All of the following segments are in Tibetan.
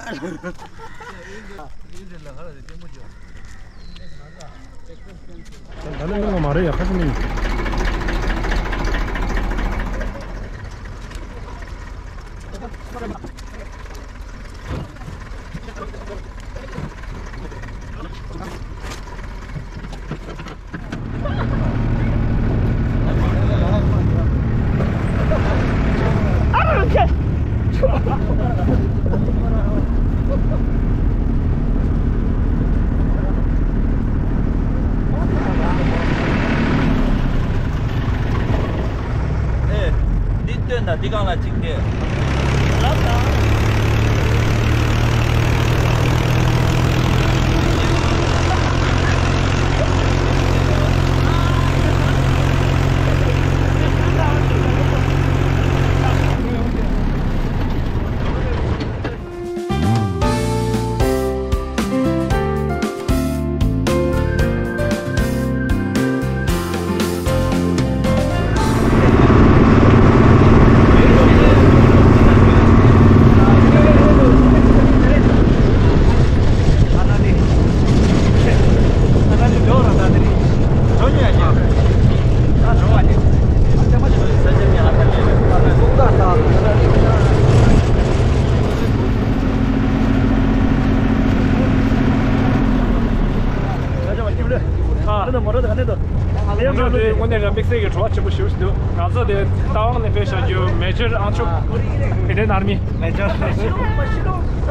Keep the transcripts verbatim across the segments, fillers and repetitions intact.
ད་ནི་མི་ངོ་མ་རེད་ཡ། ཁ་ཤས་མི་ཡོད། ཨེ། འདི་སྟོན་དང་འདི་སྒང་ལ་གཅིག་སྟོན། དངོས་གནས་རང་དམིགས་བསལ་གྱི་བྲོ་བ་ཆེན་པོ་ཞེ་པོ་ཞིག་འདུག་ང་ཚོ་དེ་རྟ་དབང་ནས་ཕེབས་བཞག་རྒྱུ་མེ་ཇར་ཨང་ཆུ། Indian Army། མེ་ཇར།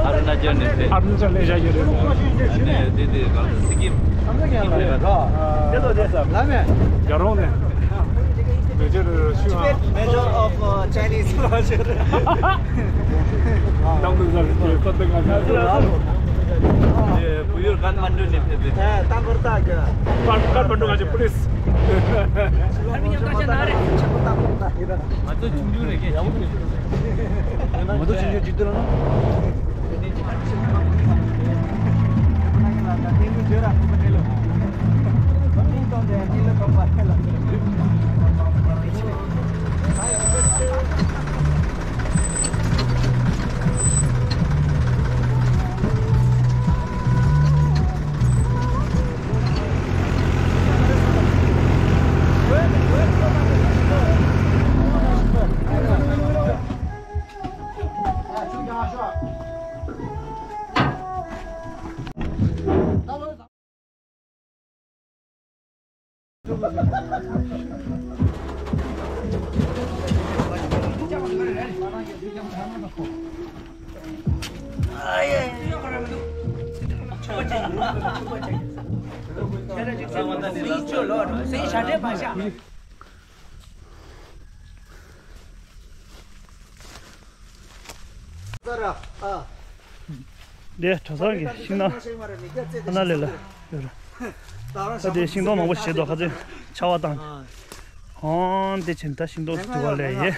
ཨ་རུ་ན་ཅལ་ནས་ཕེབས། ཨ་རུ་ན་ཅལ་ནས་བཞག་རྒྱུ་རེད། ཨ་ནི་དེ་དེ་ག་ཚོད་སི་ཀིམ། སི་ཀིམ་རེད་པ། རྒྱ་རོང་ནས། མེ་ཇར་ཞུ་ཨ། Major of, uh, Chinese culture. ནང་དུ་ཟ་རེད་ཀྱི་ཁོ་ཐག་ང་ཚོ། བུ་ཡུལ་ཀན་མན་ཌུ་ནས་ཕེབས་པའི། ཨ། ཏམ་པར་ཏ་གི། ཀན་ཀན་མན་ཌུ་ང་ཚོ་པུ་ལིས། ང་ཚོ་ཆུང་ཆུང་རེད་ཀྱི། ང་ཚོ་ཆུང་ཆུང་ཅིག་ཏུ་ལ་ན། ཨ། འདི་གྲྭ་ཚང་གི་ཤིང་ནགས་ཨ་ན་ལེ་ལ་ཡོད་རེད། ད་དེ་ཤིང་སྡོང་མང་པོ་བཞད་འདུག་ཁ་ཚོན་ཆར་པ་བཏང་། ཨོ་དེ་བྱས་ད་ཤིང་སྡོང་དུ་བ་ལས་ཡེ།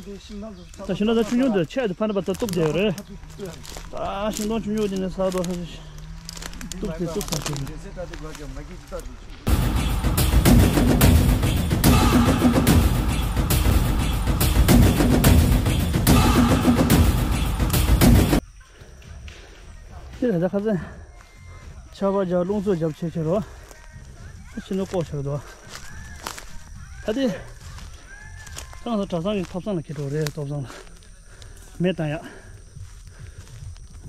ད་ཤིང་སྡོང་ཆུང་ཆུང་དེ་ཆེ་དེ་ཕ་ནི་པ་ད་གཏུབ་བསྡད་ཡོད་རེད། ད་ཤིང་སྡོང་ཆུང་ཆུང་དེ་ནས་ས་རྡོ་ས་གཏུབ་དེ་གཏུབ་ས་ཞིག་རེད། དེ་ད་ལྟ་ཁ་སང་ཆར་པ་རྒྱག་རླུང་འཚུབ་རྒྱབ་ཆེ་ཆེ་རོ། ཕྱི་ནང་བཀོག་ཆགས་འདུག་ད་དེ་ཁྱེད་རང་ཚོ་གྲྭ་ཚང་གི་ཐབ་ཚང་ལ་འཁྱེར་འགྲོ་རེད། ཐབ་ཚང་ལ་མེ་བཏང་ཡག་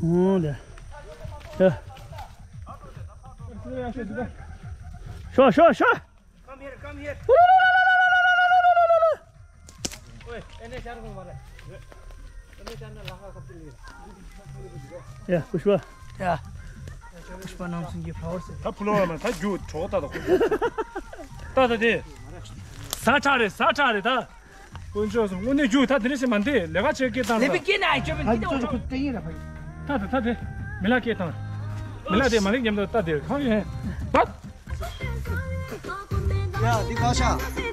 ཨོ་དེ། ཡ། ཤོག་ཤོག་ཤོག Come here, come here. ཡ། ཕུཤ་པ། ཡ། ཕུཤ་པ་ནང་སུན་གྱི་ཕ་ཝར་སི། ད་ཕུ་ལོ་བ་མ་ད་རྒྱུ་གྲོགས་ད་ད་ཁོ། ད་ད་དེ། ས་ཆ་རེད། ས་ཆ་རེད་ད། དཀོན་མཆོག་གསུམ། དངོས་གནས་རྒྱུ་ད་དེ་རེད་ཟེར་མ་འདི་ལས་ཀ་བྱེད་སྐད་བཏང་ལེ་པི་ད། ཀེ་ན་ཨ་ཅོ་མི་ད་འདི་ད་འོ་ཅོ་ཁོ་ཏེ་ཡིན་ར་ཕ་ཡིན། ད་ད་ད་དེ་མི་ལ་སྐད་བཏང་། མི་ལ་དེ་མ་ལེགས་ཉམས་ད་ད་དེ་གང་ཡིན་ད། ཡ། འདི་གང་ཤ།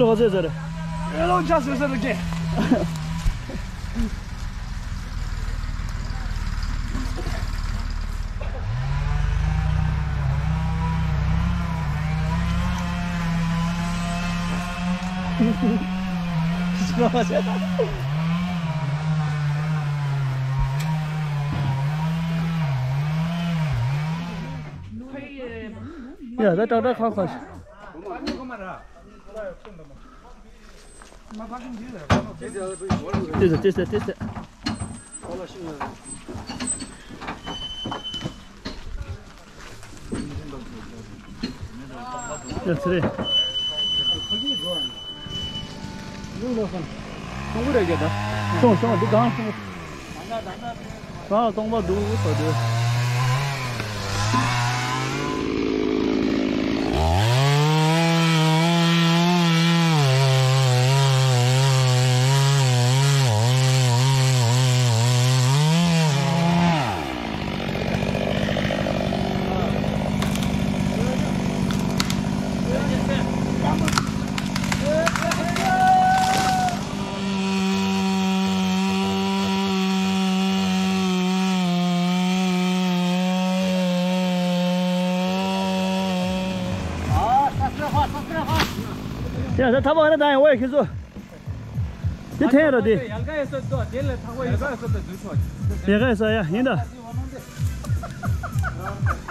ཨོ་ཟེར་ཟེར། ཨེ་ལོ་ཇ་ཟེར་ཟེར་གྱི། ཡ་ད་ཏག་ཏག་ཁ་ཁ་ཤ། ཏིས་ཏིས་ཏིས། ཡ་ཚེ་རིང་། སོང་སོང་འདི་གང་སོང་། ཨ་སྟོང་པ་འདུག་ཟེར་དུས། ཡ་ད་ཐག་པ་ག་ནས་བཏང་ཡོང་བས་ཁྱེད་ཚོ། དེ་འཐེན་ར་དེ། ཡལ་ག་ཡོད་ས་དོ་དེ་ལས་ཐག་པ་ཡོད་ས་ཡོད་ས་དོ་འཛུལ་ཆོག་ཡལ་ག་ཡོད་ས་ཡ་ཡིན་ད།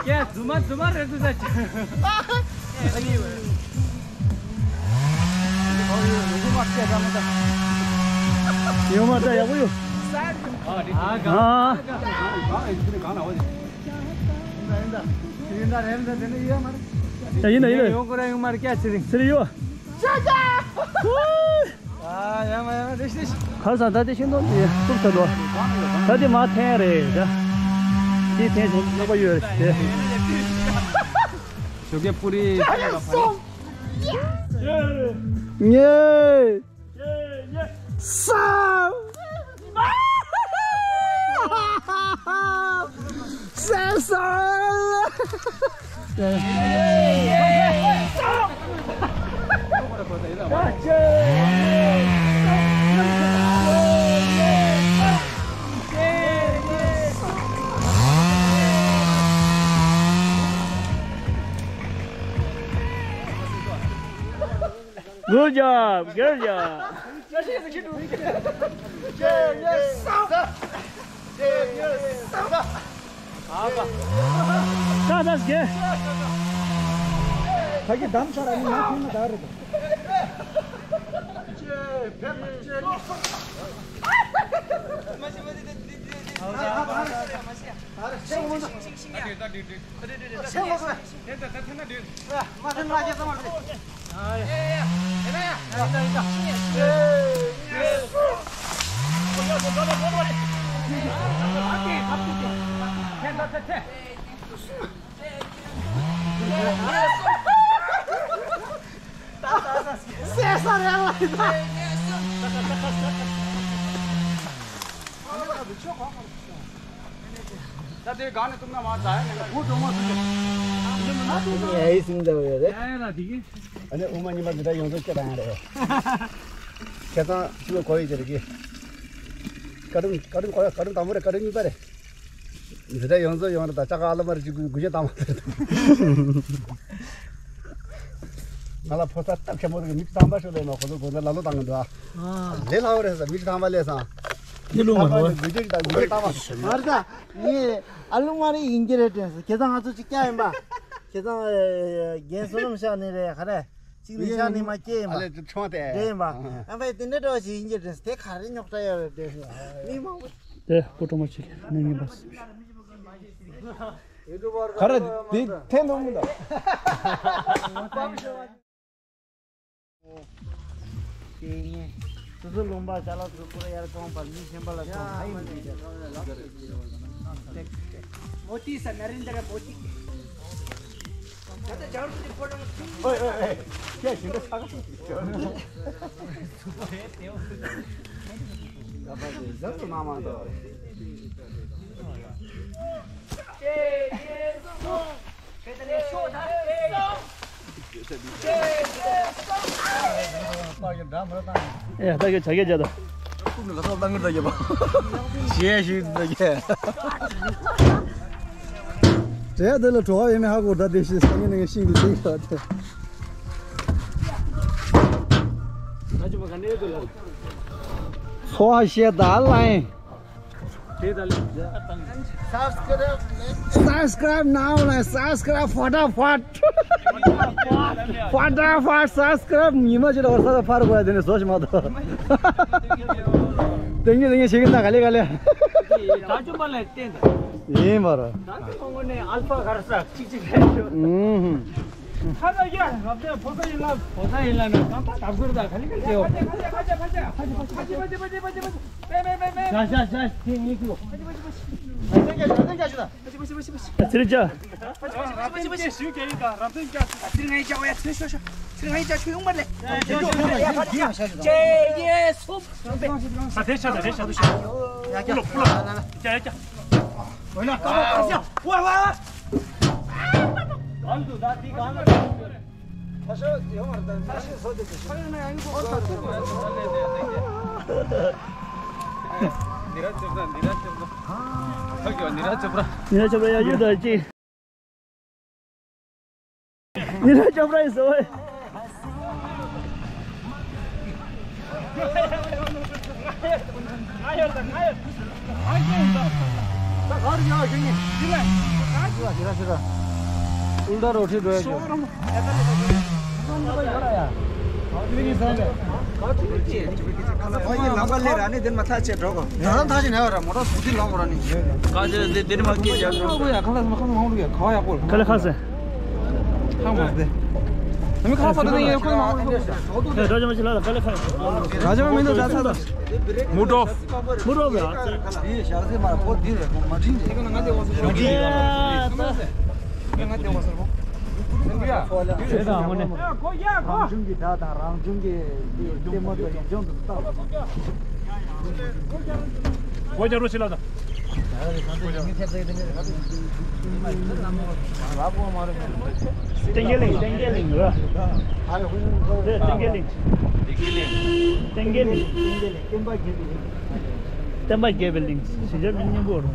ཀྱེ་རྫུན་མ་རྫུན་མ་རེད་འདུག་ས་ཅི། ཡོང་མ་ད་ཡག་པོ་ཡོད། ཨ་ག་ཨ། ཡིན་ད་ཡིན་ད། ཡོང་ཁོ་ར་ཡོང་མ་རེད་ཀྱ་ཚེ་རིང་། ཚེ་རིང་ཡོད། ཨ་ཡ་མ་ཡ་མ་རེ་ཤི་རེ་ཤི། ཁར་ས་ད་དེ་ཤིན་ཏུ་དེ་སུབ་ཚ་དོ། ད་དེ་མ་འཐེན་རེད་ད། དེ་འཐེན་བྱུང་ནག་པ་ཡོད་རེད་དེ། ཞོགས་ཀས་པུ་རི། ངེ། ས། སེ་སོ། Good job, good job. ད་ད་སྒེ། ད་གི་དམ་ཆ་ར་ནི་མ་ཐུང་ན་ད་རེད། ད་དེ་གང་ནས་བཏུབ་ན་མ་ད་ཡ་ནས་ལ་བུ་གྲོགས་མོ་ཚོ་ཡ་ཡི་སིང་ད་བས་རེད། ཨ་ནི་ཨུ་མ་ཉི་མ་འདི་འདྲ་ཡོང་ཚོད་སྐྱེ་དང་རེད། ཁྱེད་ཚང་ཅི་ལོ་གོ་ཡི་དེ་རེད་གི། བཀའ་དྲིན་བཀའ་དྲིན་གོ་ཡ་བཀའ་དྲིན་དང་པོ་རེད། བཀའ་དྲིན་གཉིས་པ་རེད། འདི་འདྲ་ཡོང་ཚོད་ཡོང་རེད། ད་ལྕགས་ཁ་ཨ་ལ་མ་རེད་ཅིག་དགུ་བརྒྱ་དང་པ་རེད། ང་ལ་ཕོ་ས་སྟབས་ཆེན་པོ་རེད། མི་གཙང་པ་ཤོད་ལས་མ་ཁོ་ཚོ་དགོང་དག་ལ་ལོ་བཏང་གི་འདུག་ཨ། ལས་སླ་བོ་རེད་ཟེར། མི་གཙང་པ་ལས་སང་། དེ་ལུང་མ་རེད་བ། དགུ་བརྒྱ་དང་དགུ་བརྒྱ་བཏང་བ། མ་རེད་ད། ངས་ཨ་ལུ་མ་རེད་ཡིན་གྱི་རེད་དྲན་སོང་། ཁྱེད་ཚང་ང་ཚོ་ཅིག་སྐྱ་ཡིན་པ། ཁྱེད་ཚང་རྒན་བསོད་ནམས་ཤག་ནི་རེད་ག་རེ། གཅིག་ནི་ཤག་ནི་མ་སྐྱེ་ཡིན་པ། ཨ་ལས་ཆུང་དེ་རེད་ཡིན་པ། ཨ་ཕའི་དེ་འདྲ་འདྲ་བ་ཞིག་ཡིན་གྱི་དྲན་སོང་། དེ་ག་རེ་རྙོག་དྲ་ཡོད་རེད་དྲན་སོང་། མི་མང་པོ། དེ་སྤོ་གྲོགས་མ་ཅིག་ནས་ངན་པ། ག་རེ་དེ་འཐེན་འདུག་མི་འདུག་དེ་ངས་སོ་སོ་ལུང་པ་ཅ་ལག་ཚོ་པུ་ར་ཡར་གཏོང་བར་མི་གཞན་པ་ལ་གཏོང་ཧ་ཡིན་མི་འདུག་མོ་དི་ས་ནར་ཨིན་དྲ་མོ་དི། ད་ལྟ་ཇར་ཏི་ཕོ་རང་ཨོ་ཨོ་ཨོ། ཁྱེད་ཞིང་ཁ་ཆག་ག་ཟ་སུ་མ་མ་དོ། ཨེ་ད་གི་ཆ་གེ་ཇ་ད། ཏུག་ནི་ག་ས་ལ་ངར་ད་གེ་བ། ཞེ་ཞེ་ད་གེ། ཇ་དེ་ལ་བྲོ་བ་ཡོད་མེད་ཧ་གོ་ད་དེ་ཤི་ས་ངེ་ནི་ཤིང་གི་ཤིང་གི་ད་དེ། ཚོ་ཤེ་ད་ལ་ཡིན། Subscribe now, like, subscribe ཕ་ཏ་ཕ་ཏ། ཕ་ཏ་ཕ་ཏ་subscribe ཉི་མ་ཅིག་ལ་བར་ས་ད་ཕར་དགོས་ཡ་དེ་ནས་བཟོ་ཞིག་མ་གཏོགས། ཏན་གྱི་ཏན་གྱི་བྱེད་ཀྱི་ད་ག་ལེ་ག་ལེ། ད་ཅུ་མ་ལ་བརྟེན་ད། ཡིན་པར། ད་ཅུ་མ་ངོ་ནས་ཨལ་ཕ་གར་ས་ཅིག་ཅིག་ལས་ཤོག་ཨུམ། ཁ་ད་ཡ་རབ་དེ་ཕོ་ས་ཡིན་ལ་ཕོ་ས་ཡིན་ལ་ན་ཀམ་པ་ད་བསྐུར་ད་ག་ལེ་ག་ལེ་ཡོ། ཕ་ཅི་ཕ་ཅི་ཕ་ཅི་ཕ་ཅི་ཕ་ཅི་ཕ་ཅི། ཞག་ཞག་ཞག་དེ་ངས་ཁྱི་ལོ། ཚེ་རིང་ཅག་ནི་ར་ཅོབ་ར་ཡ་ཡུ་ད་ཅི། ནི་ར་ཅོབ་ར་ཡི་སོ། ཏན་གེ་ལིང་། ཏན་གེ་ལིང་ར། ཏན་གེ་ལིང་། ཏན་གེ་ལིང་། བསྟན་པ་རྒྱས་པའི་གླིང་། ཞེས་བྱ་མིང་སྙན་པོ་རུ།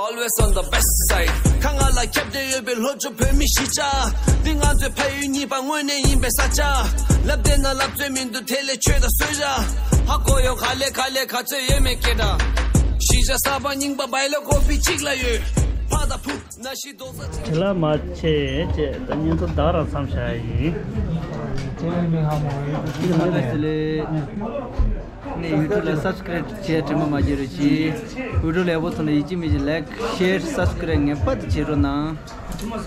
Always on the best side. ཁ་ང་ལ་ཁྱབ་བརྡལ་ཡོད་པའི་ལྷོ་ཕྱོགས་བོད་མི་གཞིས་ཆགས། འདི་ང་ཚོའི་ཕ་ཡུལ་གཉིས་པ་དངོས་གནས་ཡིན་པའི་ས་ཆ། ལབ་བསྡད་ན་ལབ་རྩོད་མི་འདུག་དེ་ལས་ཆོས་དང་སྲོལ་ར། ཧ་གོ་ཡོད་ག་ལེ་ག་ལེ་ག་ཚོད་ཡོད་མེད་སྐད་གྲགས། གཞིས་ཆགས་གསར་པ་རྙིང་པ་བའི་ལོ་ཀོ་པི་གཅིག་ལ་ཡོད། ཕ་དང་བུ་ན་ཤི་རྡོག་རྩ་གཅིག་དེ་ལ་མ་ཆེ་བྱས་ད་བརྙན་ཐུང་བདག་རང་མཚམས་བཞག་ཡིན། ཁྱེད་རང་མི་ཧ་མོ་ཡོད། ཁྱེད་རང་མི་ལ་སི་ལེ། ནས་ཡུ་ཊུབ་ལ་སབ་སི་ཀ་རེབ་བྱས་དྲན་པ་མ་བརྗེད་རོགས་གྱིས། བི་ཌིའོ་ལེགས་པོ་མཐོང་ན་ཡིད་ཆེས་མི་བྱེད། ལའིཀ་ཤེར་སབ་སི་ཀ་རེབ་ངེས་པར་དུ་བྱེད་རོགས་གནང་།